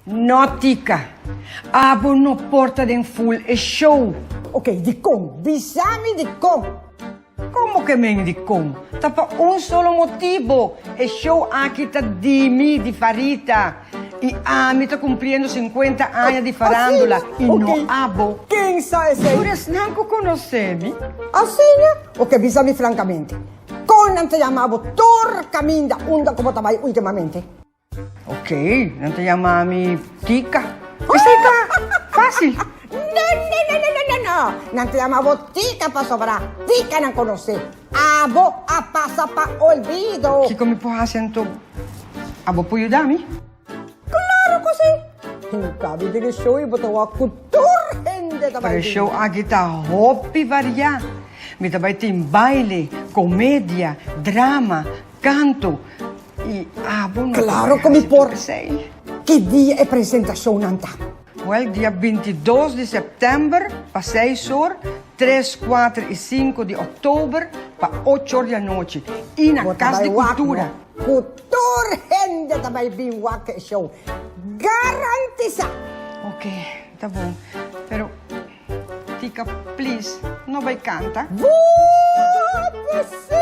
No Tika, abo no por ta den full e show. Ok, dikon? Bisa mi dikon? Komo ke men dikon? Ta pa un solo motibo, e show aki ta di mi, di Farita. I ami ta kumpliendo sinkuenta aña di farándula i no abo. Ken sa esei? Tur esnan ku konosé mi. Asina? Ok, bisa mi frankamente, kon nan ta yama bo tur kaminda unda ku bo ta bai ultimamente? Ok, nan ta yama mi Tika. Esei ta fácil. No, no, no, no, no, no, no. Nan ta yama bo Tika pasobra Tika nan konosé. Abo a pasa pa olvido. Kiko mi por hasi anto? Abo por yuda mi? Klaro ku si. Hinka mi den e show i bo ta wak ku tur hende ta bai Pero e bin. show aki ta hopi variá. Mi ta bai tin baile, komedia, drama, Kanto i abo no ta Klaro bai ku mi hasi por. tur esei. Ki dia e presentashonnan ta? Wèl, dia bintidos di sèptèmber pa seis or, tres, kuater i sinku di òktober pa ocho or di anochi i na Bo ta Kas bai di wak, Kultura. no? Ku tur hende ta bai bin wak e show. Garantisá! Oke, ta bon. Pero, Tika, please, no bai kanta. Bo ta.